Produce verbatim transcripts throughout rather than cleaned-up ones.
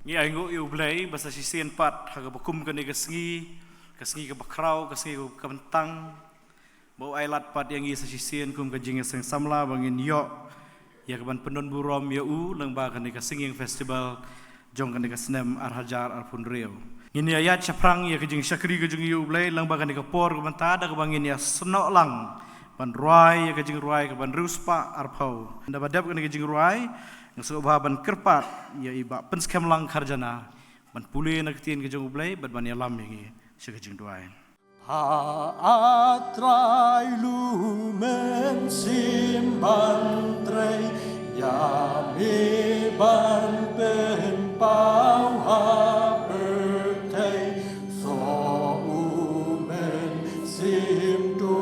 Ngi ainguh ïa U Blei ba sa shisien pat ha kaba kum kane ka sngi, ka sngi kaba khraw, ka sngi kaba kyntang, ba u ai lad pat ïa ngi sa shisien kum ka jingïaseng samla ba ngin ïoh ïa kaban pyndon burom ïa u lyngba kane ka Singing Festival jong kane ka snem ar hajar arphew hynriew. Ngin ïa ïaid shaphrang ïa ka jingshakri ka jong ngi ïa U Blei lyngba kane ka por ka mynta da kaba ngin ïa snoh lang ban rwai ïa ka jingrwai kaban riewspah arphew. Hynda ba dep kane ka jingrwai, nga sngewbha ban kyrpad ïa i Bah Pynskhem Lang Kharjana ban pule na ka ktien ka jong U Blei bad ban ïalam ïa ngi sha ka jingduwai. Ha A Trai, lum mynsiem ban trei, ïa me ban pynpaw ha pyrthei. Soh u mynsiem to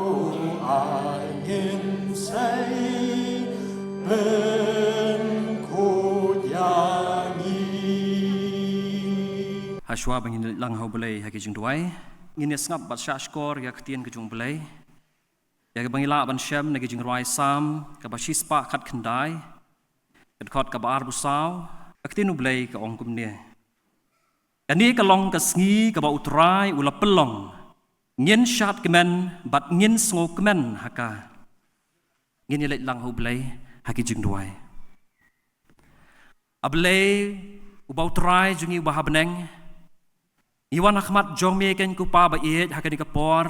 ai ngin sei, pynkhuid ïa ngi. Hashwa ba ngin leit lang ha U Blei ha ki jingduwai, ngin ïa sngap bad shahshkor ïa ka ktien ka jong U Blei, ïa kaba ngi lah ban shem na ki jingrwai Salm kaba shispah khatkhyndai, ka dkhot kaba arphew saw. Ka ktien U Blei ka ong kumne: Kane ka long ka sngi kaba U Trai u la pynlong, ngin shad kmen bad ngin sngewkmen ha ka. Ngin ïa leit lang ha U Blei ha ki jingduwai. A Blei, uba U Trai jong ngi uba ha bneng, ngi wan ha khmat jong me, keiñ ko Pa ba ïeit, ha kane ka por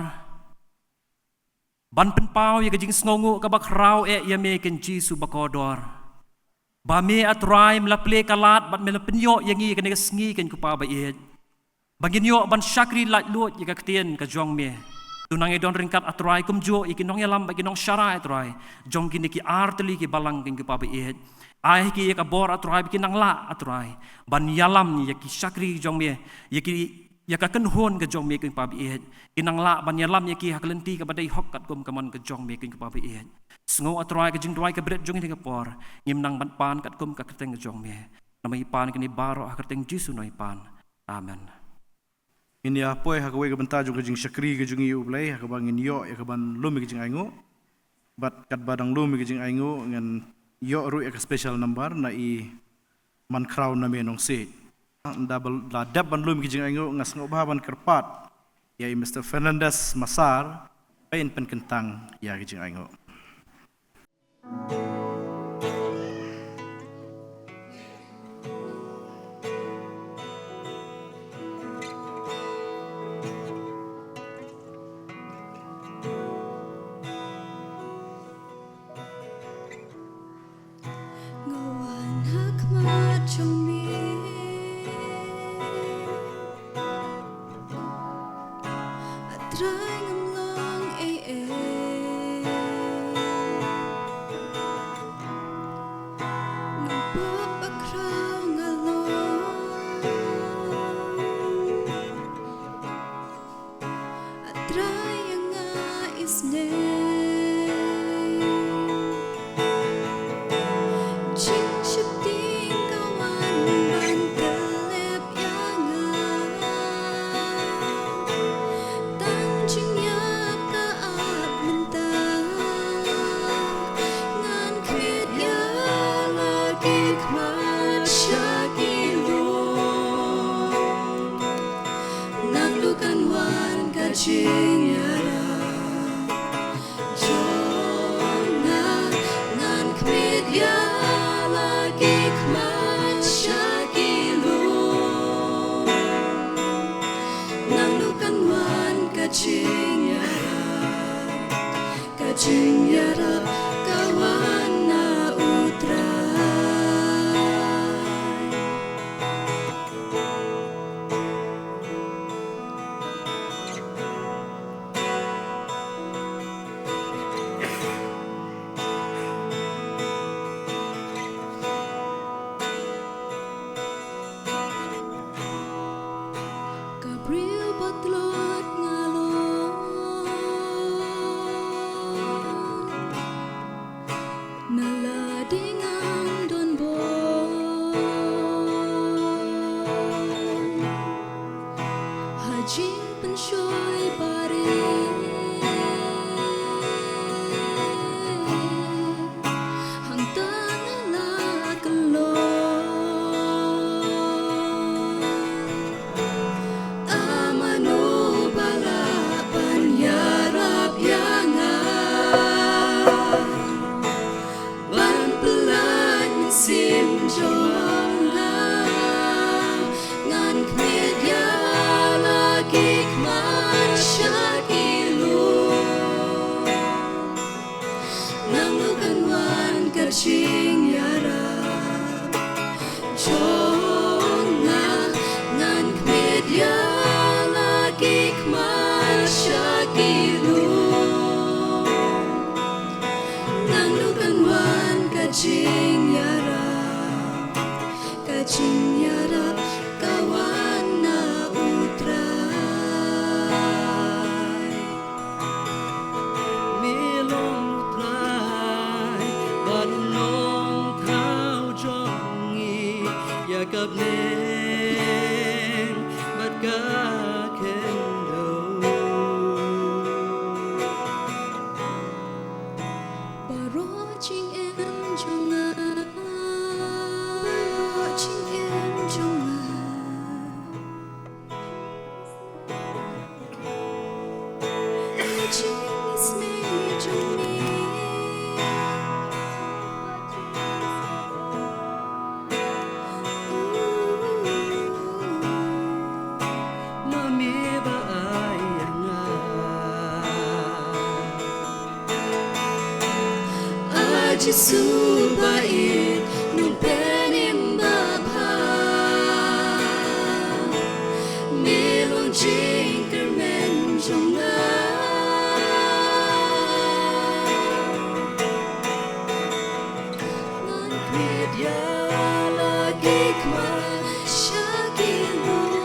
ban pynpaw ïa ka jingsngewnguh kaba khraw eh ïa me, keiñ Jisu ba kordor, ba me A Trai me la plie ka lad bad me la pynïoh ïa ngi kane ka sngi, keiñ ko Pa ba ïeit, ba ngin ïoh ban shakri laitluid ïa ka ktien ka jong me. To nang ïa don ryngkat A Trai kumjuh ïa ki nongïalam bad ki nongsharai A Trai jong kine ki artylli ki balang, keiñ ko Pa ba ïeit. Ai ha ki ïa ka bor A Trai ba kin nang lah A Trai ban ïalam ïa ki shakri jong me, ïa ki, ïa ka kynhun ka jong me, keiñ ko Pa ba ïeit. Kin nang lah ban ïalam ïa ki ha ka lynti kaba dei hok katkum ka mon ka jong me, keiñ ko Pa ba ïeit. Sngew A Trai ka jingduwai ka bret jong ngi ha kane ka por, ngim nang ban pan katkum ka kyrteng ka jong me. Namar ngi pan kine baroh ha ka kyrteng Jisu nongïalam. Amen. Ngin ïa poi ha kawei ka bynta jong ka jingshakri ka jong ngi ïa U Blei, ha kaba ngin ïoh ïa kaban lum ïa ka jingainguh. Bad katba dang lum ïa ka jingainguh, ngin ïoh ruh ïa ka special number na i Man Khraw Na Me Nongsiej. Hynda ba la dep ban lum ïa ka jingainguh, nga sngewbha ban kyrpad ïa i Mister Fernandez Masar ba in pynkyntang ïa ka jingainguh. Nga wan ha khmat jong me, A Trai, ngam long ei ei. Ngam pop, A Khraw nga long. A Trai, ïa nga isynei. Jingsheptieng ka wan ban tyllep ïa nga. Tang jingïap ka ap mynta. Ngan khmih ïa la ki khmat sha ki lum. Naduh kan wan ka jingïarap jong nga, ngan khmih ïa la ki khmat sha ki lum. Naduh kan wan ka jingïarap, ka jingïarap ka wan na U Trai. Ka briew ba tlot nga long, jingïarap jong nga, ngan khmih ïa la ki khmat sha ki lum. Nangno kan wan ka jingïarap, ka jingïarap ka wan na U Trai. Me long U Trai, bad U Nongthaw jong ngi, ïa ka bneng bad ka khyndew. Baroh jingim jong nga, baroh jingim jong nga. A Jisu ba ïeit, Nongpynim babha, me long jingkyrmen jong nga. Ngan khmih ïa la ki khmat sha ki lum.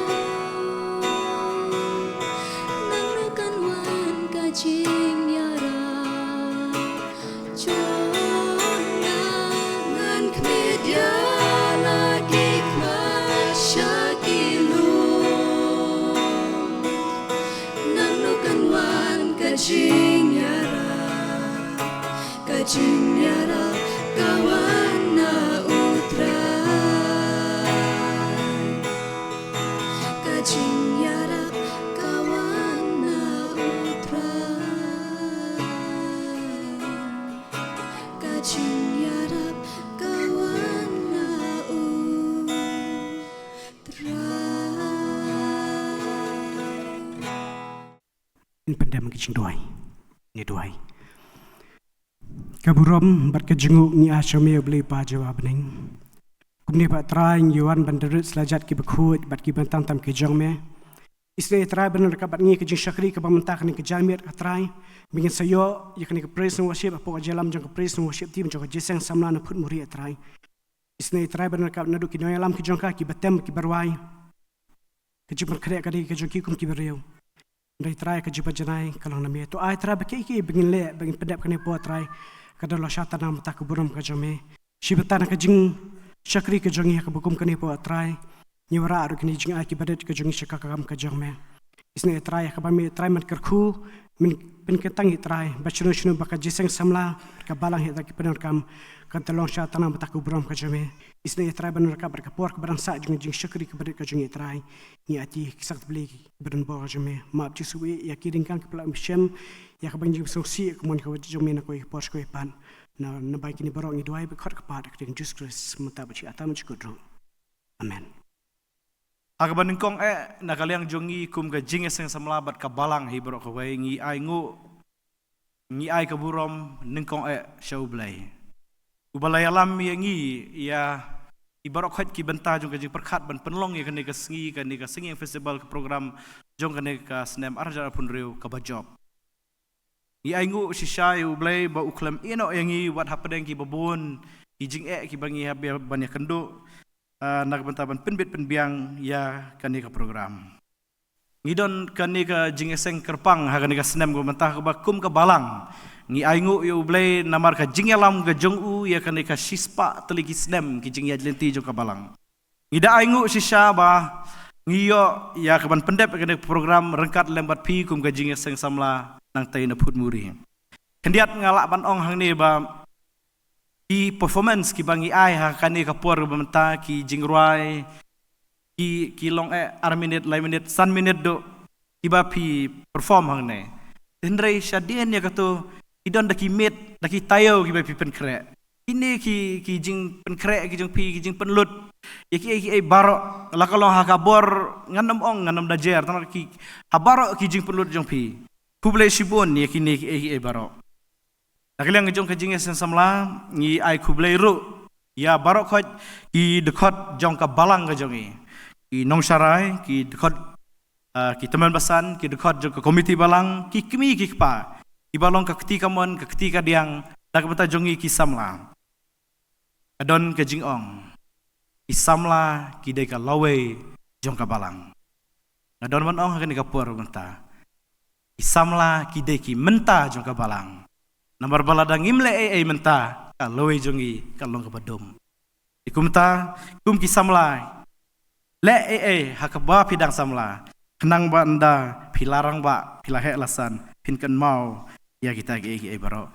Nangno kan wan ka jingïarap jong nga, ngan khmih ïa la ki khmat sha ki lum. Nangno kan wan ka jingïarap, ka jingïarap ka wan na U Trai. Ka jingïarap ka wan na U Trai. Ka jingïarap ka wan na U Trai. Ngin pyndem ka jingduwai. Ngi duwai. Ka burom bad ka jingnguh ngi ai sha me, U Blei Kpa jong ngi ba bneng. Kumne ba Trai, ngi wan ban da rit sha la jait kiba khuid bad kiba tam tam ki jong me. Isynei Trai ban ryngkat bad ngi ka jingshakri kaba mynta kane ka jingmut, A Trai. Ba ngin sa ïoh ïa kane ka praise and worship hapoh ka jingïalam jong ka praise and worship team jong ka Jingïaseng Samla Nongphut Muri, A Trai. Isynei Trai ban ryngkat naduh ki nongïalam ki jong ka, kiba tem, kiba rwai. Ka jingpynkhreh ka dei ka jong ki kum ki briew. Hynrei Trai, ka jingpynjanai ka long na me. To ai Trai ba kiei kiei ba ngin leh, ba ngin pyndep kane ka por, Trai, ka da long sha tang na ka bynta ka burom ka jong me. Shi bynta na ka jingshakri ka jong ngi ha kaba kum kane ka por, Trai, ngi wanrah ruh kine ki jingai kiba rit ka jong ngi sha ka kam ka jong me. Isynei Trai, ha kaba me Trai men kyrkhu, men pynkyntang, Trai, ba shano shano ba ka Jingïaseng Samla, ka Balang, Trai, ki pyndonkam, kan da long sha tang na ka bynta ka burom ka jong me. Isynei Trai ban ryngkat bad ka por kaba dang sah jong ka jingshakri kaba rit ka jong ngi, Trai. Ngi aiti ki kshaid Blei kiba don bor jong me. Map Jisu, ïa ki ryngkang ki pla mynsiem, ïa kaba ngi jingsngewsih ka mon ka jong me na kawei ka por sha kawei pat. Na, na ba kine baroh ngi duwai ba khot ka pat ha ka kyrteng Jisu Khrist, mynta bad shi katta, mynta shi kut ruh. Amen. Ha kaba nyngkong eh, na ka liang jong ngi kum ka Jingïaseng Samla bad ka Balang hi baroh kawei, ngi ainguh, ngi ai ka burom nyngkong eh sha U Blei, uba la ïalam ïa ngi, ïa i baroh khoit ki bynta jong ka jingpyrkhat ban pynlong ïa kane ka sngi, kane ka Singing Festival, ka program jong kane ka snem ar hajar arphew hynriew kaba jop. Ngi ainguh shisha ïa U Blei ba u khlem ïehnoh ïa ngi wat hapdeng kiba bun ki jingeh kiba ngi hap ban ïakynduh, ah, na ka bynta ban pynbit pynbiang ïa kane ka program. Ngi don kane ka jingïaseng kyrpang ha kane ka snem kaba mynta, kaba kum ka Balang ngi ainguh ïa U Blei namar ka jingïalam ka jong u ïa kane ka shispah tylli ki snem ki jingïaid lynti jong ka Balang. Ngi da ainguh shisha ba ngi ïoh ïa kaban pyndep ïa kane ka program ryngkat lem bad phi kum ka Jingïaseng Samla Nongtei Nongphut Muri. Khyndiat nga lah ban ong hangne ba ki performance kiba ngi ai ha kane ka por ba mynta, ki jingrwai, ki, ki long eh ar minit, lai minit, san minit duh kiba phi perform hangne. Hynrei shadien ïa kato, ki don da ki miet, da ki taïew kiba phi pynkhreh. Kine ki, ki jingpynkhreh ki jong phi, ki jingpynlut ïa kiei kiei baroh, la ka long ha ka bor, ngan ym ong, ngan ym da jer, tang ki, ha baroh ki jingpynlut jong phi. Khublei shibun ïa kine kiei kiei baroh. Ha ka liang ka jong ka jingïaseng samla, ngi ai khublei ruh ïa baroh khoit ki dkhot jong ka balang ka jong ngi, ki nongsharai, ki dkhot, ah, ki tymmen basan, ki dkhot jong ka komiti balang, ki kmie ki kpa, kiba long ka kti kamon, ka kti kadiang na ka bynta jong ngi ki samla. Ka don ka jingong, ki samla ki dei ka lawei jong ka balang. Nga don ban ong ha kane ka por mynta, ki samla ki dei ki mynta jong ka balang. Namar ba lada ngim leh ei ei mynta, ka lawei jong ngi ka long kaba dum. Te kumta, kum ki samla, leh ei ei ha kaba phi dang samla, khnang ba ynda phi la rangbah, phi la heh la san, phin kynmaw ïa kita kiei kiei baroh.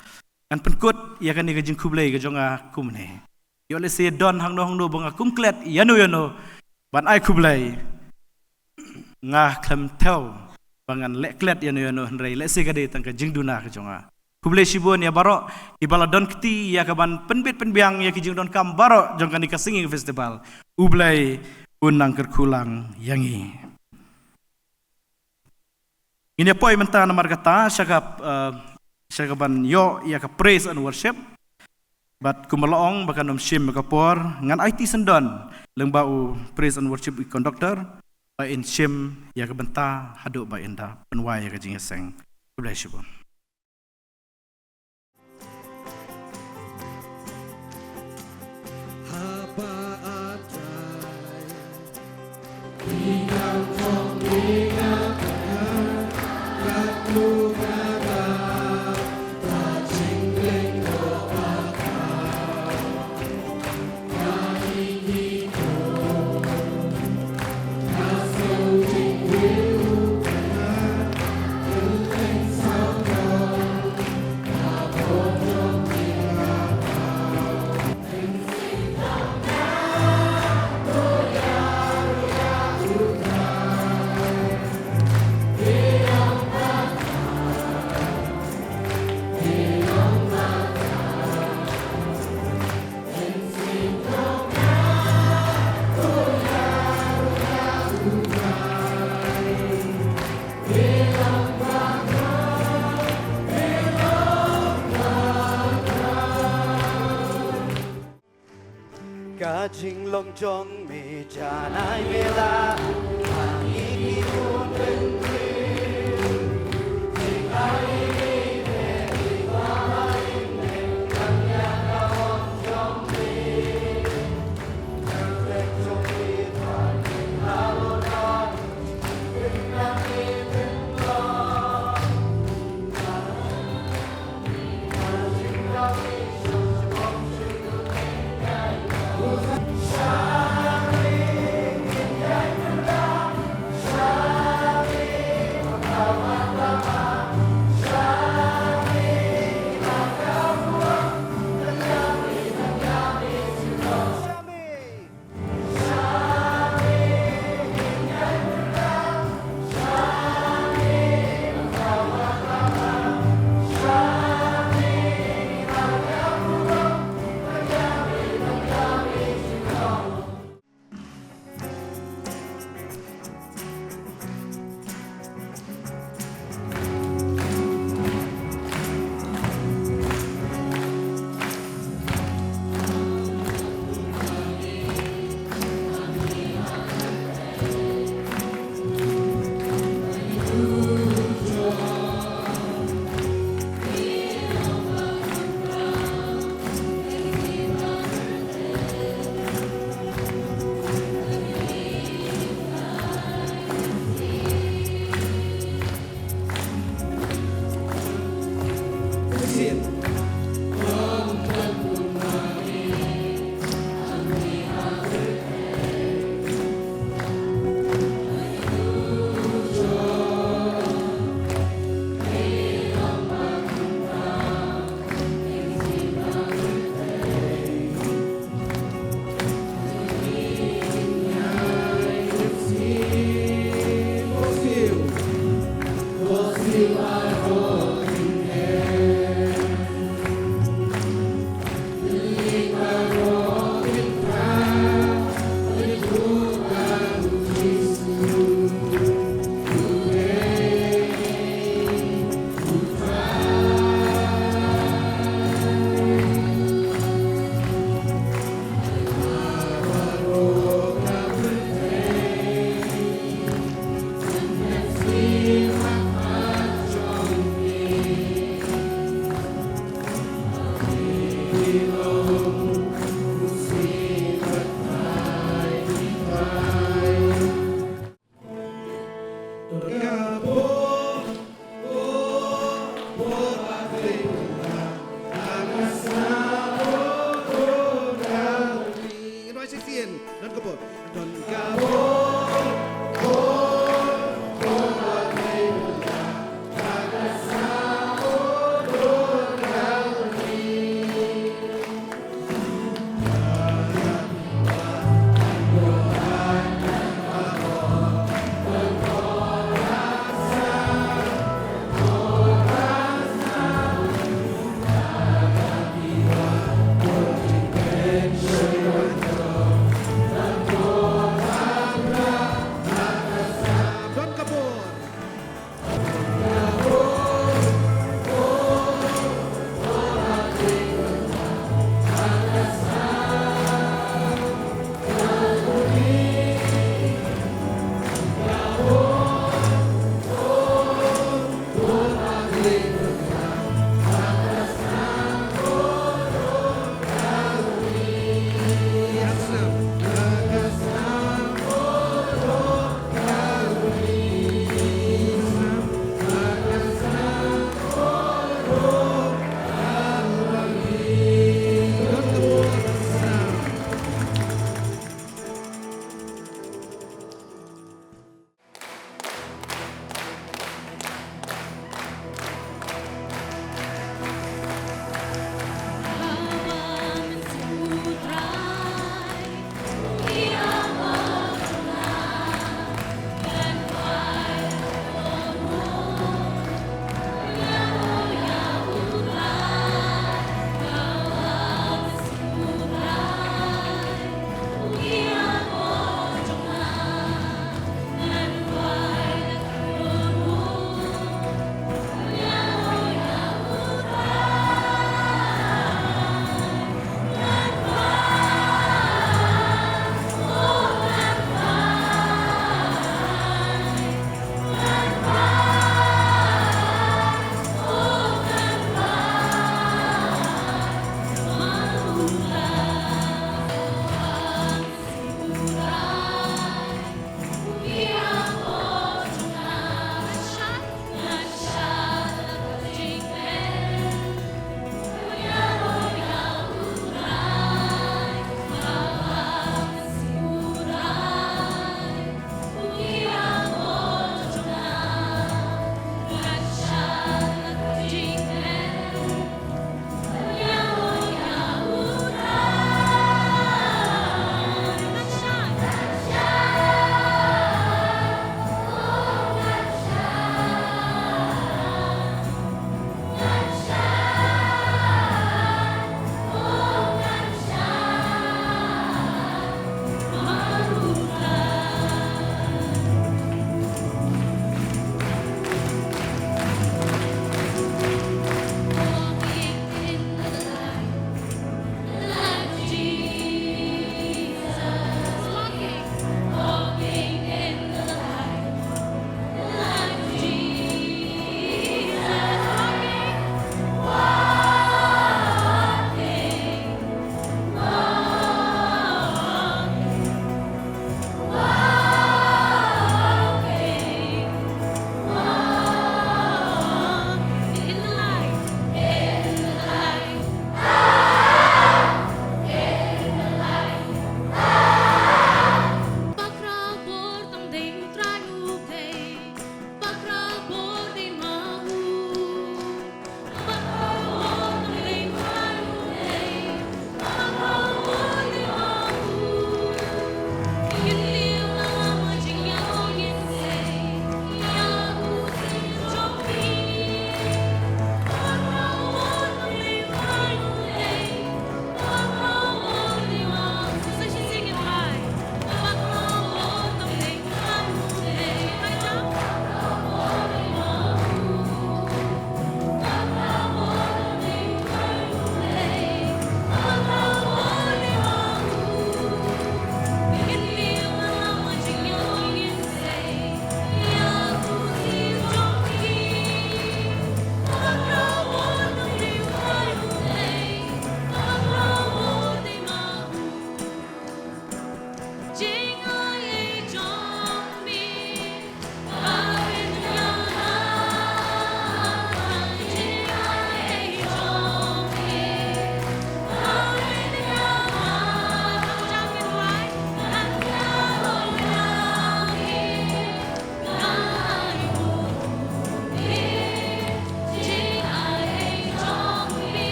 Ngan pynkut ïa kane ka jingkhublei ka jong nga kumne. Ïoh lehse don hangno hangno ba nga kum klet ïano ïano ban ai khublei, nga khlem thew ba ngan leh klet ïano ïano, hynrei lehse ka dei tang ka jingduna ka jong nga. Khublei shibun ïa baroh kiba la don kti ïa kaban pynbit pynbiang ïa ki jingdonkam baroh jong kane ka singing festival. U Blei un nang kyrkhu lang ïa ngi. Ngin ïa poi mynta namar kata sha ka, eh, sha kaban ïoh ïa ka praise and worship. Bad kumba la ong ba kan ym shim ka por, ngan aiti syndon lyngba u praise and worship, u conductor, ba in shim ïa ka bynta haduh ba in da pynwai ïa ka jingïaseng. Khublei shibun. Ka jinglong jong me janai me la.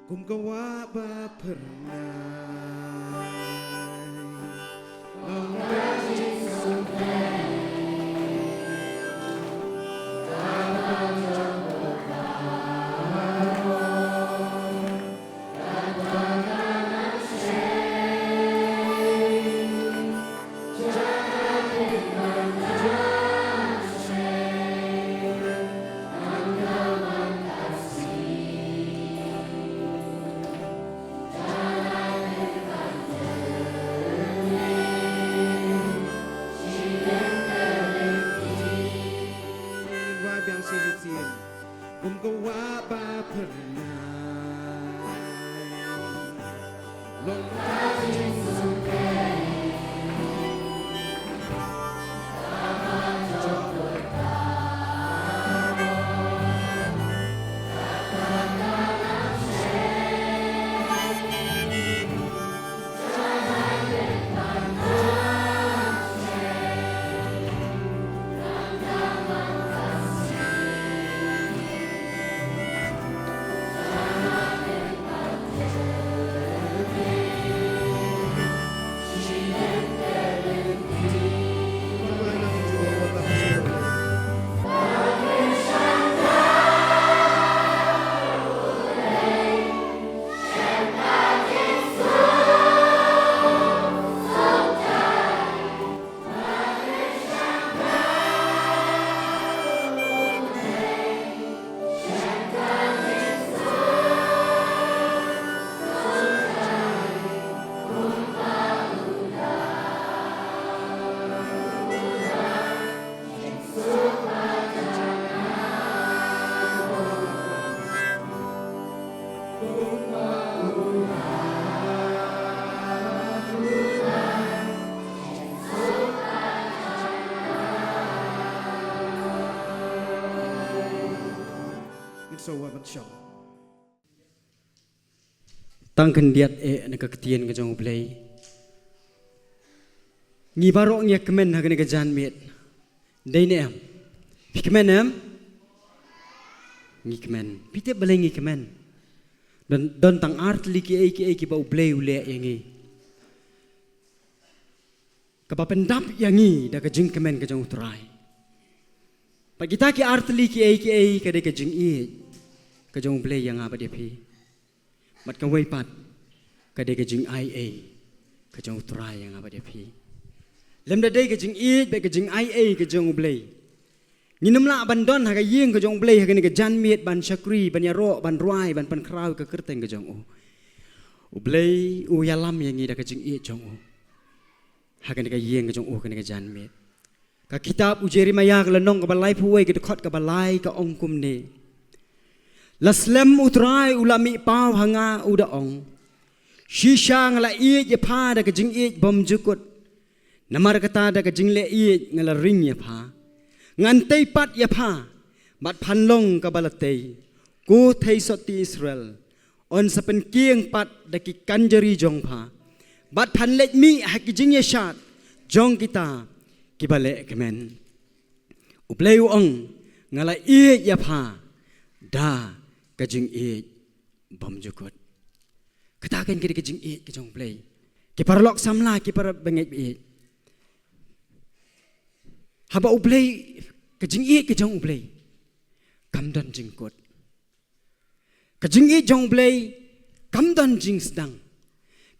Kum ka wah ba phyrnai. Kum ka wah ba phyrnai. Ngin sa wad ban shong. Tang khyndiat eh na ka ktien ka jong U Blei. Ngi baroh ngi ïa kmen ha kane ka janmiet. Dei ne em? Phi kmen em? Ngi kmen. Phi tip balei ngi kmen? Don, don tang ar tylli kiei kiei kiba U Blei u leh ïa ngi. Kaba pyndap ïa ngi da ka jingkmen ka jong U Trai. Bad kita ki ar tylli kiei kiei ka dei ka jingïeit ka jong U Blei ïa nga bad ïa phi. Bad kawei pat ka dei ka jingaiei ka jong U Trai ïa nga bad ïa phi. Lymda dei ka jingïeit bad ka jingaiei ka jong U Blei, ngin ym lah ban don ha ka ïing ka jong U Blei ha kane ka janmiet ban shakri, ban ïaroh, ban rwai, ban pynkhraw ka kyrteng ka jong u. U Blei u ïalam ïa ngi da ka jingïeit jong u ha kane ka ïing ka jong u ha kane ka janmiet. Ka kitab u Jeremaïah ka lynnong kaba laiphew wei ka dkhot kaba lai ka ong kumne: La slem U Trai u la mih paw ha nga u da ong: Shisha nga la ïeit ïa pha da ka jingïeit bymjukut. Namar kata da ka jingleh ïeit nga la ring ïa pha. Ngan tei pat ïa pha bad phan long kaba la tei, ko thei sotti Israel. Yn sa pynkieng pat da ki kynjari jong pha bad phan leit mih ha ki jingïashad jong kita kiba leh kmen. U Blei u ong: Nga la ïeit ïa pha da ka jingïeit bymjukut. Kata kan ka dei ka jingïeit ka jong U Blei. Ki paralok samla, ki para bangeit baieit, haba U Blei, ka jingïeit ka jong U Blei kam don jingkut. Ka jingïeit jong U Blei kam don jingsdang.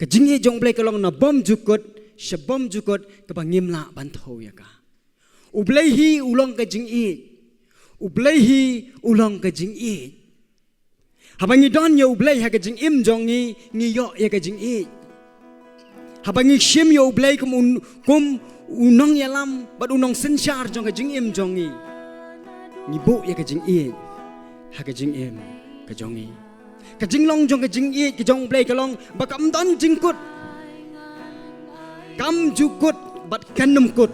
Ka jingïeit jong U Blei ka long na bymjukut sha bymjukut kaba ngim lah ban thew ïa ka. U Blei hi u long ka jingïeit. U Blei hi u long ka jingïeit. Haba ngi don ïa U Blei ha ka jingim jong ngi, ngi ïoh ïa ka jingïeit. Haba ngi shim ïa U Blei kum u, kum u nongïalam bad u nongsynshar jong ka jingim jong ngi, ngi buh ïa ka jingïeit ha ka jingim ka jong ngi. Ka jinglong jong ka jingïeit ka jong U Blei ka long ba kam don jingkut. Kam ju kut bad kan ym kut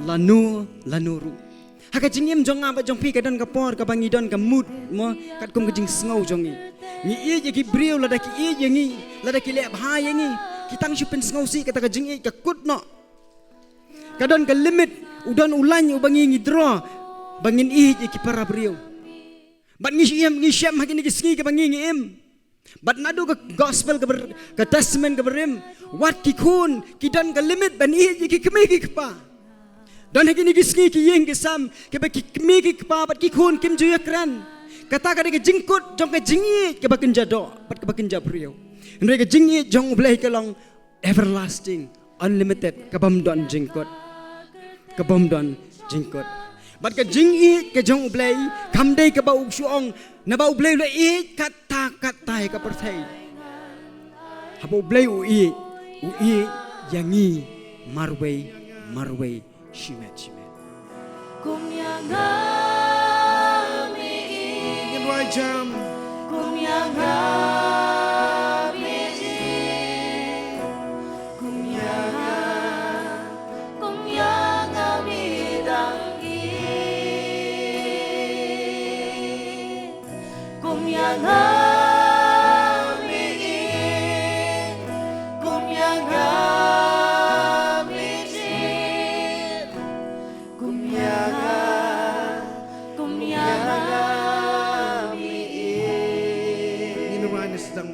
lano lano ruh. Ha ka jingim jong nga bad jong phi ka don ka por kaba ngi don ka mood mo, katkum ka jingsngew jong ngi. Ngi ïeit ïa ki briew lada ki ïeit ïa ngi, lada ki leh bha ïa ngi, ki tang shu pynsngewsih kata ka jingïeit ka kut noh. Ka don ka limit, u don u lain uba ngi ngi draw ba ngin ïeit ïa ki para briew. Bad ngi shem, ngi shem ha kine ki sngi kaba ngi ngi im. Bad naduh ka gospel ka ber-, ka testament ka barim, wat ki khun ki don ka limit ban ïeit ïa ki kmie ki kpa. Don ha kine ki sngi ki ïing ki sem kiba ki kmie ki kpa bad ki khun kim ju ïakren. Kata ka dei ka jingkut jong ka jingïeit kaba kynja doh bad kaba kynja briew. Hynrei ka jingïeit jong U Blei ka long everlasting, unlimited, ka bym don jingkut. Ka bym don jingkut. Bad ka jingïeit ka jong U Blei kam dei kaba u shu ong, naba U Blei u la ïeit katta katta ïa ka pyrthei. Haba U Blei u ïeit, u ïeit ïa ngi marwei marwei, shimet shimet. Kum ïa nga mi ïeit. Ngin rwai jam. Kum ïa nga mi ïeit. Kum ïa nga, kum ïa nga mi dang ïeit. Kum ïa nga mi ïeit, kum ïa nga mi ïeit, kum ïa nga, kum ïa nga mi ïeit. Ngin rwai ne sdang.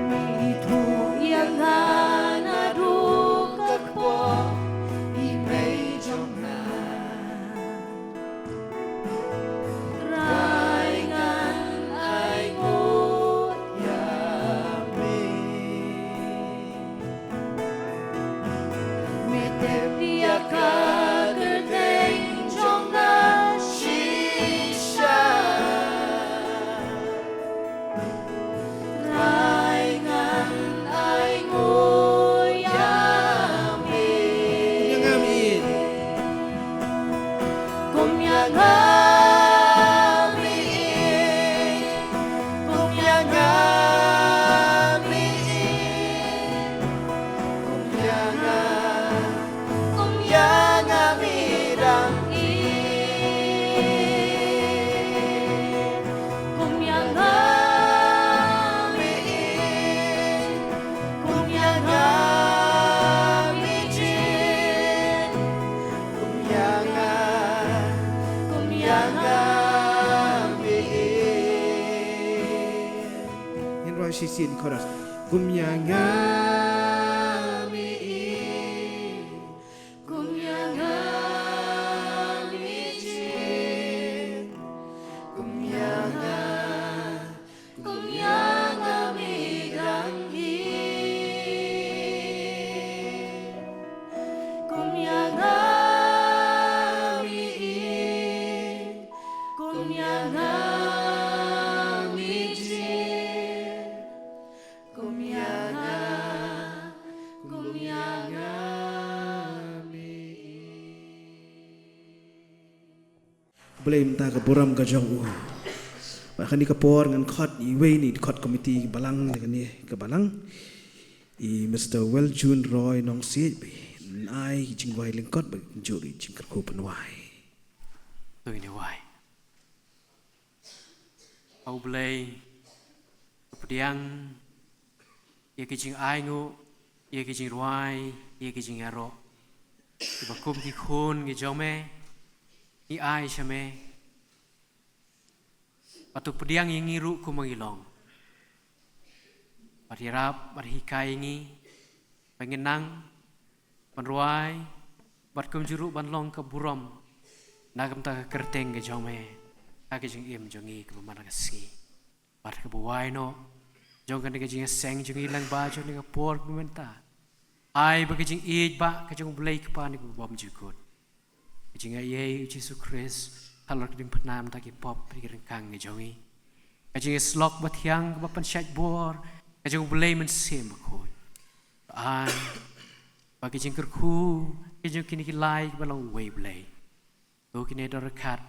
Mi ïeit ïa nga naduh ka kpoh, i mei jong nga. Trai ngan ainguh ïa me. Me tip ïa ka kyrteng jong nga shisha. Trai ngan ainguh ïa me. Kum ïa nga mi ïeit. Kum ïa nga mi ïeit. Kum ïa nga, kum ïa nga mi dang ïeit. Kum ïa nga mi ïeit. Kum ïa nga mi ïeit. Kum ïa nga, kum ïa nga mi ïeit. Ngin rwai shisien chorus. Kum ïa nga mi ïeit. Kum ïa nga mi ïeit. Kum ïa nga, kum ïa nga mi dang ïeit. Kum ïa nga mi ïeit. Kum ïa nga mi ïeit. Kum ïa nga, kum ïa nga mi ïeit. Blei mynta ka burom ka jong u. Ba kane ka por ngan khot iwei na i dkhot komiti balang, da kane ka balang, i Mister Weljun Roy Nongsiej, ba yn ai ki jingrwai lyngkot bad kynjoh ki jingkyrkhu pynwai. To ngin ïa wai. A U Blei, to pdiang ïa ki jingainguh, ïa ki jingrwai, ïa ki jingïaroh kiba kum ki khun ki jong me ngi ai sha me. Bad to pdiang ïa ngi ruh kumba ngi long. Bad ïarap bad hikai ïa ngi ba ngin nang ban rwai bad kumjuh ruh ban long ka burom na ka bynta ka kyrteng ka jong me ha ka jingim jong ngi kaba man la ka sngi. Bad kaba wai noh jong kane ka jingïaseng jong ngi lyngba jong kane ka por kaba mynta, ai ba ka jingïeit ba ka jong U Blei Kpa ne kaba bymjukut, ka jingïaid U Jisu Khrist halor ka diengphna mynta ki pop bad ki ryngkang ki jong ngi, ka jingïasyllok bathiang kaba pynshait bor ka jong U Blei Mynsiem Bakhuid, ai ba ki jingkyrkhu ki jong kine ki lai kiba long uwei U Blei. To kine don ryngkat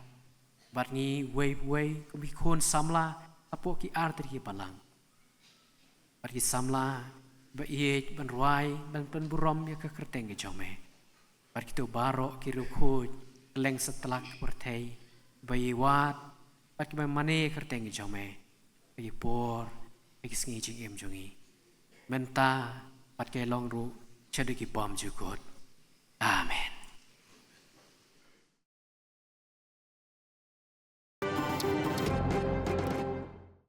bad ngi uwei uwei kum ki khun samla hapoh ki artylli ki balang. Bad ki samla ba ïeit ban rwai ban pynburom ïa ka kyrteng ka jong me. Bad kito baroh ki riewkhuid kylleng satlak ka pyrthei ba ïa wad bad kiba mane ïa ka kyrteng ka jong me ha ki por ha ki sngi jingim jong ngi mynta bad ka long ruh shaduh ki bymjukut. Amen.